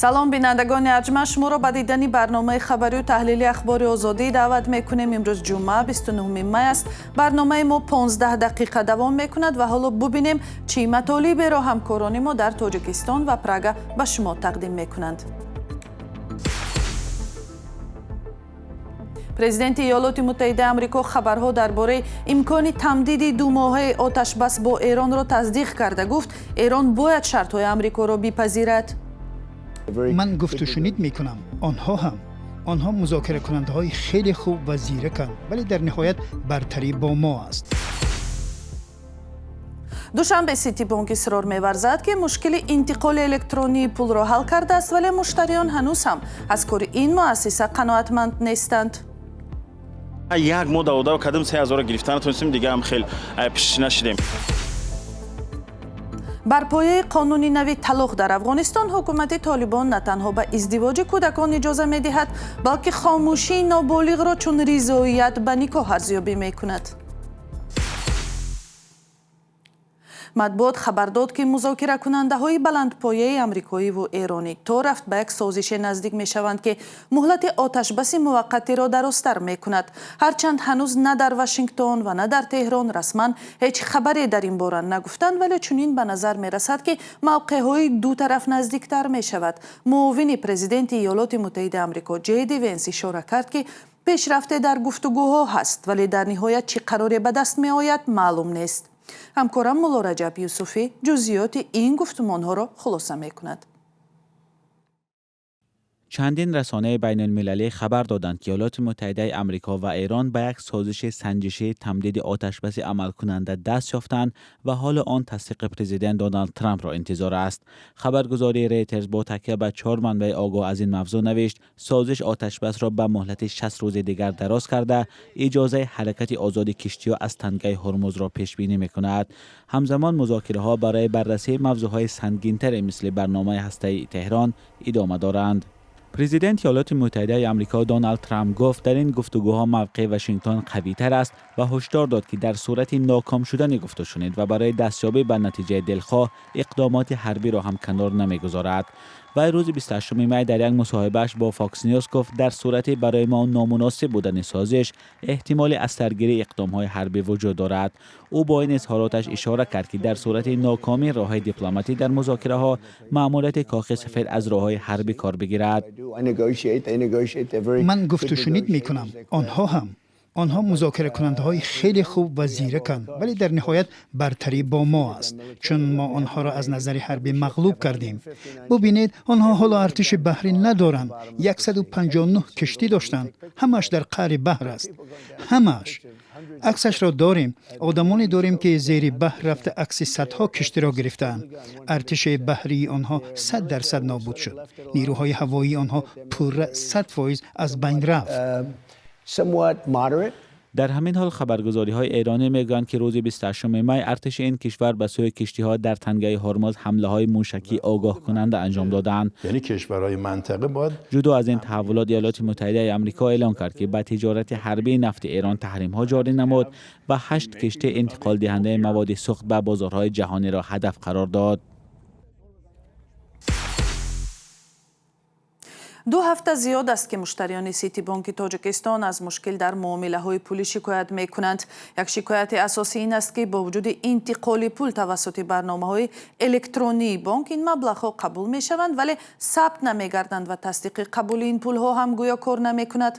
Салом, бинандагони арҷманд. Шуморо ба дидани барномаи хабарию таҳлили Ахбори Озодӣ даъват мекунем. Имрӯз ҷумъа, 29 май аст. Барномаи мо 15 дақиқа давом мекунад ва ҳоло бубинем, чӣ матолиберо ҳамкорони мо дар Тоҷикистон ва Прага ба шумо тақдим мекунанд. Президенти Иёлоти Муттаҳидаи Амрико хабарҳо дар бораи имкони тамдиди думоҳаи оташбас бо Эронро тасдиқ карда, гуфт, Эрон бояд шартҳои Амрикоро бипазирад. Ман гуфтушунид мекунам, онҳо ҳам. Онҳо музокиракунандаҳои хеле хуб ва зираканд, вале дар ниҳоят бартарӣ бо мо аст. Душанбе Сити Бонк исрор меварзад, ки мушкили интиқоли электронии пулро ҳал кардааст, вале муштариён ҳанӯз ҳам аз кори ин муассиса қаноатманд нестанд. Як моҳ даводав кардем, 3000-ро гирифта натонистем, дига ҳам хел пиш нашидем. Бар пояи қонуни нави талоқ дар Афғонистон, ҳукумати Толибон на танҳо ба издивоҷи кӯдакон иҷоза медиҳад, балки хомӯшии ноболиғро чун ризоият ба никоҳ арзёбӣ мекунад. Матбуот хабар дод, ки музокиракунандаҳои баландпояи амрикоиву эронӣ то рафт ба як созише наздик мешаванд, ки муҳлати оташбаси муваққатиро дарозтар мекунад. Ҳарчанд ҳанӯз на дар Вашингтон ва на дар Теҳрон расман ҳеҷ хабаре дар ин бора нагуфтанд, вале чунин ба назар мерасад, ки мавқеъҳои ду тараф наздиктар мешавад. Муовини президенти Иёлоти Муттаҳидаи Амрико Ҷейди Венс ишора кард, ки пешрафте дар гуфтугӯҳо ҳаст, вале дар ниҳоят чӣ қароре ба даст меояд, маълум нест. Ҳамкорам Мулло Раҷаб Юсуфӣ ҷузъиёти ин гуфтумонҳоро хулоса мекунад. Чандин расонаи байналмилалӣ хабар доданд, ки Иёлоти Муттаҳидаи Амрико ва Эрон ба як созиши санҷишии тамдиди оташбаси амалкунанда даст ёфтанд ва ҳоло он тасдиқи президент Доналд Трампро интизор аст. Хабаргузории Рейтерс бо такя ба чор манбаи огоҳ аз ин мавзӯъ навишт, созиш оташбасро ба муҳлати 60 рӯзи дигар дароз карда, иҷозаи ҳаракати озоди киштиҳо аз тангаи Ҳурмузро пешбинӣ мекунад. Ҳамзамон музокираҳо барои баррасии мавзӯъҳои сангинтаре мисли барномаи ҳастаии Теҳрон идома доранд. Президенти Иёлоти Муттаҳидаи Амрико Доналд Трамп гуфт, дар ин гуфтугӯҳо мавқеи Вашингтон қавитар аст ва ҳушдор дод, ки дар сурати ноком шудани гуфтушунид ва барои дастёбӣ ба натиҷаи дилхоҳ иқдомоти ҳарбиро ҳам канор намегузорад. Вай рӯзи 28 май дар як мусоҳибааш бо Фокс Ньюс гуфт, дар сурати барои мо номуносиб будани созиш эҳтимоли аз саргирии иқдомҳои ҳарбӣ вуҷуд дорад. Ӯ бо ин изҳороташ ишора кард, ки дар сурати нокомии роҳҳои дипломатӣ дар музокираҳо маъмурияти Кохи Сафед аз роҳҳои ҳарбӣ кор бигирад. Ман гуфтушунид мекунам, онҳо ҳам. Онҳо музокиракунандаҳои хеле хуб ва зираканд, вале дар ниҳоят бартарӣ бо мо аст, чун мо онҳоро аз назари ҳарбӣ мағлуб кардем. Бубинед, онҳо ҳоло артиши баҳрӣ надоранд. 159 киштӣ доштанд, ҳамааш дар қаъри баҳр аст, ҳамааш. Аксашро дорем, одамоне дорем, ки зери баҳр рафта, акси садҳо киштиро гирифтаанд. Артиши баҳрии онҳо 100% нобуд шуд. Нерӯҳои ҳавоии онҳо пурра 100% аз байн рафт. Дар ҳамин ҳол хабаргузориҳои эронӣ мегӯянд, ки рӯзи 28 май артиши ин кишвар ба сӯи киштиҳо дар тангаи Ҳурмуз ҳамлаҳои мушакии огоҳкунанда анҷом доданд. Яъне кишварҳои минтақа бояд Ҷудо аз ин таҳаввулот, Иёлоти Муттаҳидаи Амрико эълон кард, ки ба тиҷорати ҳарбии нафти Эрон таҳримҳо ҷорӣ намуд ва ҳашт киштии интиқолдиҳандаи маводи сӯхт ба бозорҳои ҷаҳониро ҳадаф қарор дод. Ду ҳафта зиёд аст, ки муштариёни Сити Бонки Тоҷикистон аз мушкил дар муомилаҳои пулӣ шикоят мекунанд. Як шикояти асосӣ ин аст, ки бо вуҷуди интиқоли пул тавассути барномаҳои электронии бонк ин маблағҳо қабул мешаванд, вале сабт намегарданд ва тасдиқи қабули ин пулҳо ҳам гӯё кор намекунад.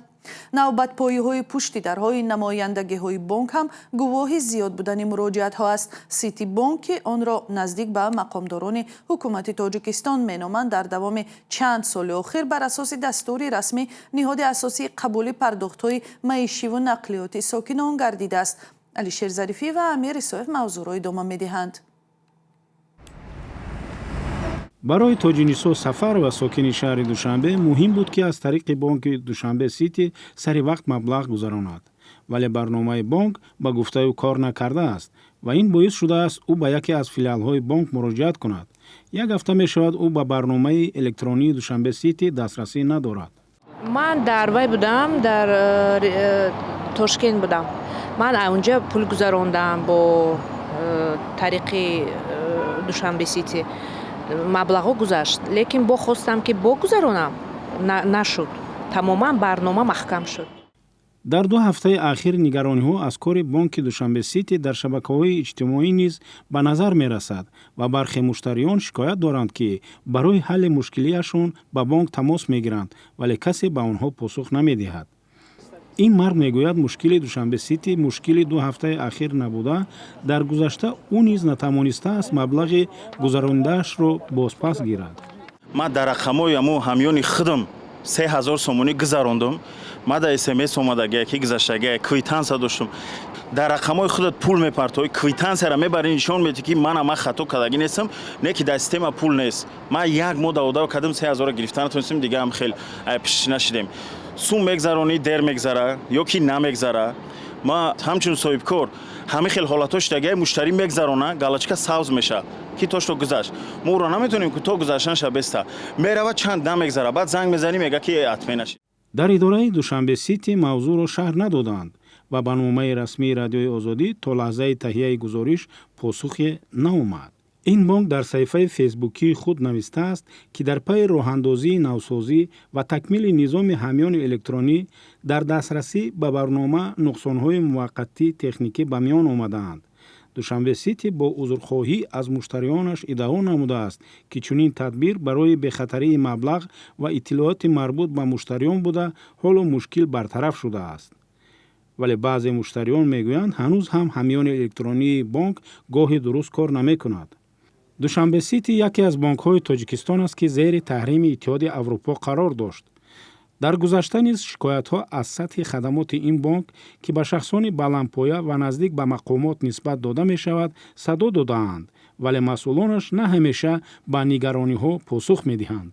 Навбатпоиҳои пушти дарҳои намояндагиҳои бонк ҳам гувоҳи зиёд будани муроҷиатҳо аст. Сити Бонк, ки онро наздик ба мақомдорони ҳукумати Тоҷикистон меноманд, дар давоми чанд соли охир бар асоси дастури расмӣ ниҳоди асосии қабули пардохтҳои маишиву нақлиёти сокинон гардидааст. Алишер Зарифӣ ва Амир Исоев мавзӯъро идома медиҳанд. Барои Тоҷинисо Сафарова, сокини шаҳри Душанбе, муҳим буд, ки аз тариқи бонки Душанбе Сити сари вақт маблағ гузаронад, вале барномаи бонк ба гуфтаи ӯ кор накардааст ва ин боис шудааст, ӯ ба яке аз филиалҳои бонк муроҷиат кунад. Як ҳафта мешавад, ӯ ба барномаи электронии Душанбе Сити дастрасӣ надорад. Ман дар вай будам, дар Тошкент будам. Ман унҷа пул гузарондам бо тариқи Душанбе Сити. Маблағҳо гузашт, лекин бо хостам, ки бо гузаронам, нашуд, тамоман барнома маҳкам шуд. Дар 2 ҳафтаи ахир нигарониҳо аз кори бонки Душанбе Сити дар шабакаҳои иҷтимоӣ низ ба назар мерасад ва бархе муштариён шикоят доранд, ки барои ҳалли мушкилиашон ба бонк тамос мегиранд, вале касе ба онҳо посух намедиҳад. Ин мард мегӯяд, мушкили Душанбе Сити мушкили 2 ҳафтаи ахир набуда, дар гузашта ӯ низ натавонистааст маблағи гузаронидаашро бозпас гирад. Ман дар рақамҳои амо ҳамёни худам 3000 сомонӣ гузарондум. Ма дар СМС омадагия, ки гузаштагия, квитансия доштум. Дар рақамҳои худат пул мепартоӣ, квитансияра мебарӣ, нишон медиҳӣ, ки мана, ман хато кардагӣ нестам, не ки дар система пул нест. Ман як моҳ даводав кардам, 3000-ро гирифта натонистем. Дига ҳам хел пишиш нашидем. Сум мегзаронӣ, дер мегзара ё ки намегзара. Ма ҳамчун соҳибкор ҳамин хел ҳолатҳо шудагия: муштарӣ мегзарона, галочка сабз мешавад, ки то что гузашт. Мо ӯро наметонем, ки то гузаштанша беста мерава, чанд намегзара, баъд занг мезанӣ, мега, ки отмена шид. Дар идораи Душанбе Сити мавзӯъро шарҳ надоданд ва ба номаи расмии Радиои Озодӣ то лаҳзаи таҳияи гузориш посухе наомад. Ин бонк дар саҳифаи фейсбукии худ навистааст, ки дар пайи роҳандозии навсозӣ ва такмили низоми ҳамёни электронӣ дар дастрасӣ ба барнома нуқсонҳои муваққатии техникӣ ба миён омадаанд. Душанбе Сити бо узрхоҳӣ аз муштариёнаш иддао намудааст, ки чунин тадбир барои бехатарии маблағ ва иттилооти марбут ба муштариён буда, ҳоло мушкил бартараф шудааст. Вале баъзе муштариён мегӯянд, ҳанӯз ҳам ҳамёни электронии бонк гоҳе дуруст кор намекунад. Душанбе Сити яке аз бонкҳои Тоҷикистон аст, ки зери таҳрими Иттиҳоди Аврупо қарор дошт. Дар гузашта низ шикоятҳо аз сатҳи хадамоти ин бонк, ки ба шахсони баландпоя ва наздик ба мақомот нисбат дода мешавад, садо додаанд, вале масъулонаш на ҳамеша ба нигарониҳо посух медиҳанд.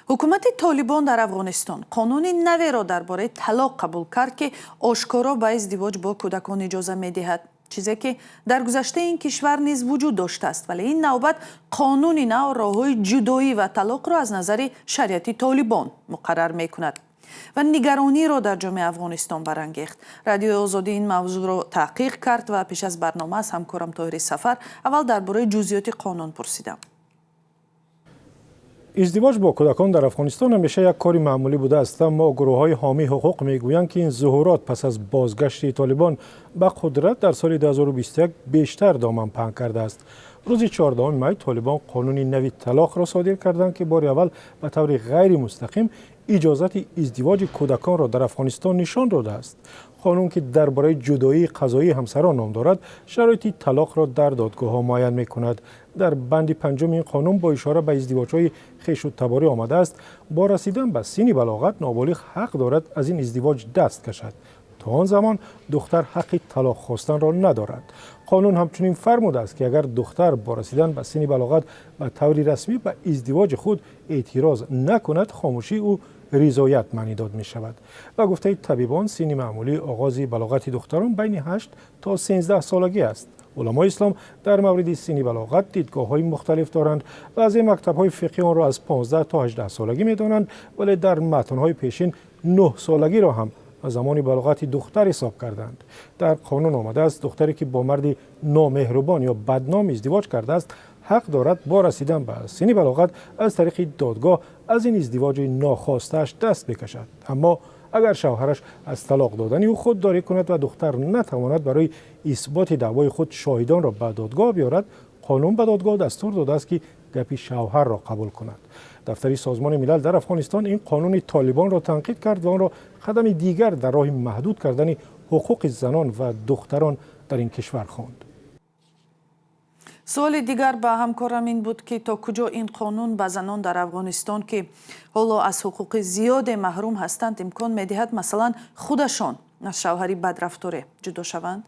Ҳукумати Толибон дар Афғонистон қонуни наверо дар бораи талоқ қабул кард, ки ошкоро ба издивоҷ бо кӯдакон иҷоза медиҳад, чизе ки дар гузаштаи ин кишвар низ вуҷуд доштааст. Вале ин навбат қонуни нав роҳҳои ҷудоӣ ва талоқро аз назари шариати Толибон муқаррар мекунад ва нигарониро дар ҷомеаи Афғонистон барангехт. Радиои Озодӣ ин мавзӯъро таҳқиқ кард ва пеш аз барнома аз ҳамкорам Тоҳири Сафар аввал дар бораи ҷузъиёти қонун пурсидам. Издивоҷ бо кӯдакон дар Афғонистон ҳамеша як кори маъмулӣ будааст, аммо гурӯҳҳои ҳомии ҳуқуқ мегӯянд, ки ин зуҳурот пас аз бозгашти Толибон ба қудрат дар соли 2021 бештар доман паҳн кардааст. Рӯзи 14 май Толибон қонуни нави талоқро содир карданд, ки бори аввал ба таври ғайримустақим иҷозати издивоҷи кӯдаконро дар Афғонистон нишон додааст. Қонун, ки дар бораи ҷудоии қазоии ҳамсарон ном дорад, шароити талоқро дар додгоҳҳо муайян мекунад. Дар банди панҷуми ин қонун бо ишора ба издивоҷҳои хешу таборӣ омадааст: бо расидан ба синни балоғат ноболиғ ҳақ дорад аз ин издивоҷ даст кашад. То он замон духтар ҳаққи талоқ хостанро надорад. Қонун ҳамчунин фармудааст, ки агар духтар бо расидан ба синни балоғат ба таври расмӣ ба издивоҷи худ эътироз накунад, хомӯшии ӯ ризоят маънӣ дод мешавад. Ба гуфтаи табибон, синни маъмулии оғози балоғати духтарон байни 8 то 13 солагӣ аст. Уламои ислом дар мавриди синни балоғат дидгоҳҳои мухталиф доранд. Баъзе мактабҳои фиқҳӣ онро аз 15 то 18 солагӣ медонанд, вале дар матнҳои пешин 9 солагиро ҳам замони балоғати духтар ҳисоб карданд. Дар қонун омадааст, духтаре ки бо марди номеҳрубон ё бадном издивоҷ кардааст, ҳақ дорад бо расидан ба синни балоғат аз тариқи додгоҳ аз ин издивоҷи нохостааш даст бикашад. Аммо агар шавҳараш аз талоқ додани ӯ худдорӣ кунад ва духтар натавонад барои исботи даъвои худ шоҳидонро ба додгоҳ биёрад, қонун ба додгоҳ дастур додааст, ки гапи шавҳарро қабул кунад. Дафтари Созмони Милал дар Афғонистон ин қонуни Толибонро танқид кард ва онро қадами дигар дар роҳи маҳдуд кардани ҳуқуқи занон ва духтарон дар ин кишвар хонд. Суоли дигар ба ҳамкорам ин буд, ки то куҷо ин қонун ба занон дар Афғонистон, ки ҳоло аз ҳуқуқи зиёде маҳрум ҳастанд, имкон медиҳад, масалан, худашон аз шавҳари бадрафторе ҷудо шаванд.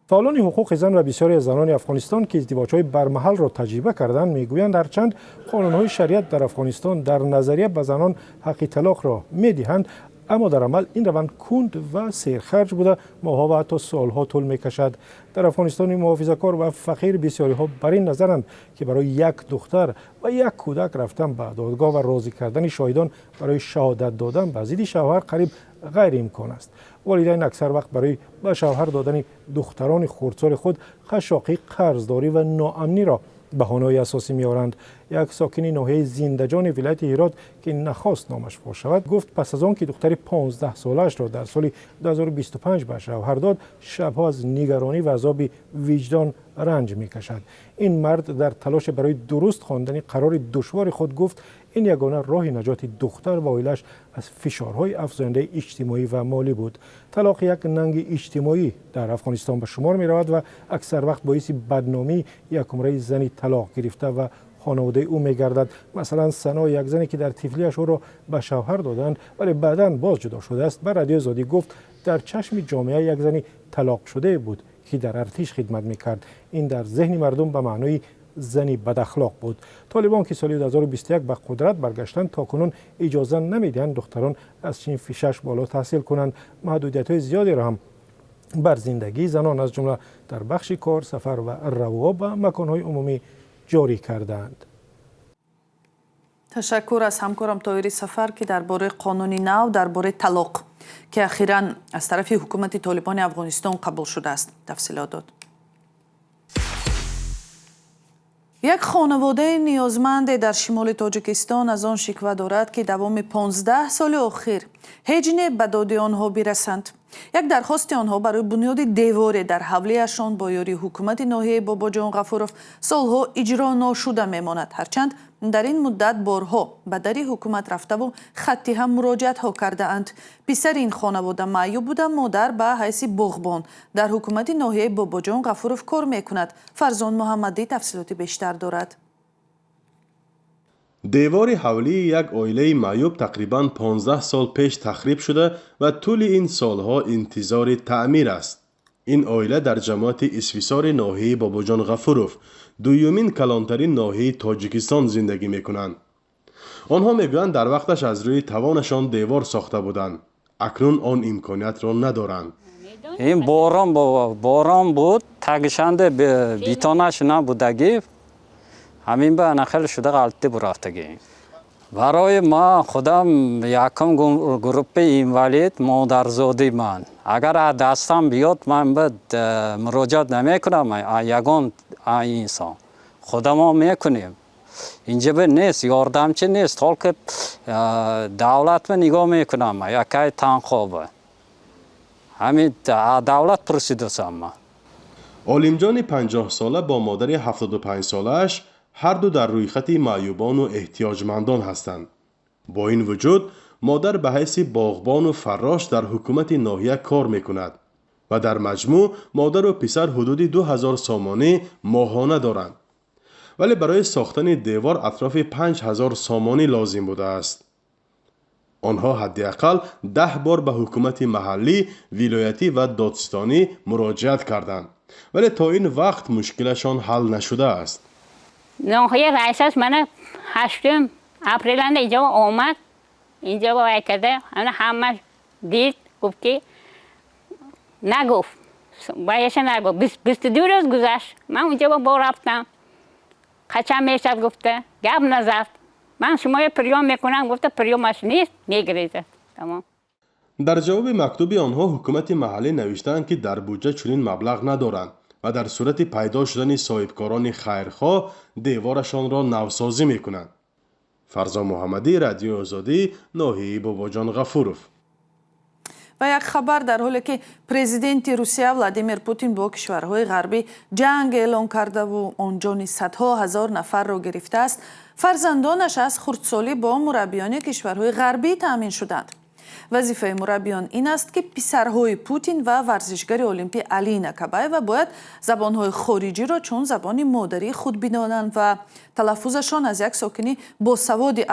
Фаъолони ҳуқуқи зан ва бисёре аз занони Афғонистон, ки издивоҷҳои бармаҳалро таҷриба карданд, мегӯянд, ҳарчанд қонунҳои шариат дар Афғонистон дар назария ба занон ҳаққи талоқро медиҳанд, аммо дар амал ин раванд кунд ва серхарҷ буда, моҳҳо ва ҳатто солҳо тӯл мекашад. Дар Афғонистони муҳофизакор ва фақир бисёриҳо бар ин назаранд, ки барои як духтар ва як кӯдак рафтан ба додгоҳ ва розӣ кардани шоҳидон барои шаҳодат додан ба зидди шавҳар қариб ғайриимкон аст. Волидайн аксар вақт барои ба шавҳар додани духтарони хурдсоли худ хашоқӣ, қарздорӣ ва ноамниро баҳонаҳои асосӣ меоранд. Як сокини ноҳияи Зиндаҷони вилояти Ҳирот, ки нахост номаш фош шавад, гуфт, пас аз он ки духтари 15-солаашро дар соли 2025 ба шавҳар дод, шабҳо аз нигаронӣ ва азоби виҷдон ранҷ мекашад. Ин мард дар талоше барои дуруст хондани қарори душвори худ гуфт, ин ягона роҳи наҷоти духтар ва оилааш аз фишорҳои афзояндаи иҷтимоӣ ва молӣ буд. Талоқ як нанги иҷтимоӣ дар Афғонистон ба шумор меравад ва аксар вақт боиси бадномии якумраи зани талоқ гирифта ва хонаводаи ӯ мегардад. Масалан, Сано, як зане ки дар тифлиаш ӯро ба шавҳар доданд, вале баъдан боз ҷудо шудааст, ба Радиои Озодӣ гуфт, дар чашми ҷомеа як зани талоқшудае буд, ки дар артиш хидмат мекард. Ин дар зеҳни мардум ба маънои зани бадахлоқ буд. Толибон, ки соли 2021 ба қудрат баргаштанд, то кунун иҷоза намедиҳанд духтарон аз синфи шаш боло таҳсил кунанд. Маҳдудиятҳои зиёдеро ҳам бар зиндагии занон, аз ҷумла дар бахши кор, сафар ва раво ба маконҳои умумӣ ҷорӣ кардаанд. Ташаккур аз ҳамкорам Тоҳири Сафар, ки дар бораи қонуни нав дар бораи талоқ, ки ахиран аз тарафи ҳукумати Толибони Афғонистон қабул шудааст, тафсилот дод. Як хонаводаи ниёзманде дар шимоли Тоҷикистон аз он шиква дорад, ки давоми 15 соли охир ҳеҷ не ба доди онҳо бирасанд. Як дархости онҳо барои бунёди деворе дар ҳавлиашон бо ёрии ҳукумати ноҳияи Бобоҷон Ғафуров солҳо иҷро ношуда мемонад. Ҳарчанд дар ин муддат борҳо ба дари ҳукумат рафтаву хаттӣ ҳам муроҷиатҳо кардаанд. Писари ин хонавода маъюб буда, модар ба ҳайси боғбон дар ҳукумати ноҳияи Бобоҷон Ғафуров кор мекунад. Фарзон Муҳаммадӣ тафсилоти бештар дорад. Девори ҳавлии як оилаи маъюб тақрибан 15 сол пеш тахриб шуда ва тӯли ин солҳо интизори таъмир аст. Ин оила дар ҷамоати Исфисори ноҳияи Бобоҷон Ғафуров, дуюмин калонтарин ноҳияи Тоҷикистон, зиндагӣ мекунанд. Онҳо мегӯянд, дар вақташ аз рӯи тавонашон девор сохта буданд. Акнун он имкониятро надоранд. Ин борон буд, тагишанде бетонаш набудагӣ, ҳамин ба нахел шуда ғалти бурафтагӣ. Барои ма худам якум группаи инвалид, модарзодӣ ман. Агар аз дастам биёд, ман ба муроҷиат намекунам ягон инсон. Худамо мекунем. Инҷа ба нест, ёрдамчи нест, толки давлатма нигоҳ мекунам, якай танхоба. Ҳамин давлат пурсидасам ман. Олимҷони 50-сола бо модари 75-солааш ҳарду дар рӯйхати маъюбону эҳтиёҷмандон ҳастанд. Бо ин вуҷуд модар ба ҳайси боғбону фаррош дар ҳукумати ноҳия кор мекунад ва дар маҷмӯъ модару писар ҳудуди 2000 сомонӣ моҳона доранд. Вале барои сохтани девор атрофи 5000 сомонӣ лозим будааст. Онҳо ҳадди ақал 10 бор ба ҳукумати маҳаллӣ, вилоятӣ ва додситонӣ муроҷиат карданд, вале то ин вақт мушкилашон ҳал нашудааст. Ноҳия раисаш мана 8 апреланда инҷо омад, инҷо вай карда, ана ҳамаш дид, гуфт ки нагуфт, ваяша нагуфт. 22 рӯз гузашт, ман унҷо бо рафтам, қачан мешад гуфта, гап назад. Ман шумоя приём мекунам гуфта, приёмаш нест, мегирезад. Тамом. Дар ҷавоби мактуби онҳо ҳукумати маҳаллӣ навиштаанд, ки дар буҷа чунин маблағ надоранд ва дар сурати пайдо шудани соҳибкорони хайрхоҳ деворашонро навсозӣ мекунанд. Фарзон Муҳаммадӣ, Радиои Озодӣ, ноҳияи Бобоҷон Ғафуров. Ва як хабар: дар ҳоле ки президенти Русия Владимир Путин бо кишварҳои ғарбӣ ҷанг эълон кардаву он ҷони садҳо ҳазор нафарро гирифтааст, фарзандонаш аз хурдсолӣ бо мураббиёни кишварҳои ғарбӣ таъмин шуданд. Вазифаи мураббиён ин аст, ки писарҳои Путин ва варзишгари олимпӣ Алина Кабаева бояд забонҳои хориҷиро чун забони модарии худ бидонанд ва талаффузашон аз як сокини босаводи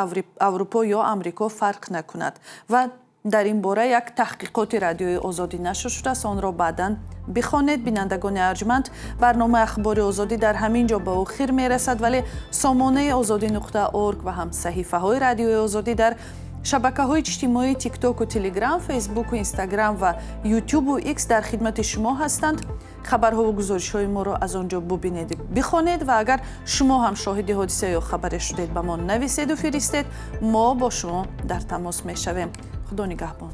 Аврупо ё Амрико фарқ накунад. Ва дар ин бора як таҳқиқоти Радиои Озодӣ нашр шудааст, онро баъдан бихонед. Бинандагони арҷманд, барномаи Ахбори Озодӣ дар ҳамин ҷо ба охир мерасад, вале сомонаи озодӣ.org ва ҳам саҳифаҳои Радиои Озодӣ дар шабакаҳои иҷтимоии Тиктоку Телеграм, Фейсбуку Инстаграм ва Ютубу Икс дар хидмати шумо ҳастанд. Хабарҳову гузоришҳои моро аз он ҷо бубинед, бихонед ва агар шумо ҳам шоҳиди ҳодиса ё хабаре шудед, ба мо нависеду фиристед, мо бо шумо дар тамос мешавем. Худо нигаҳбон.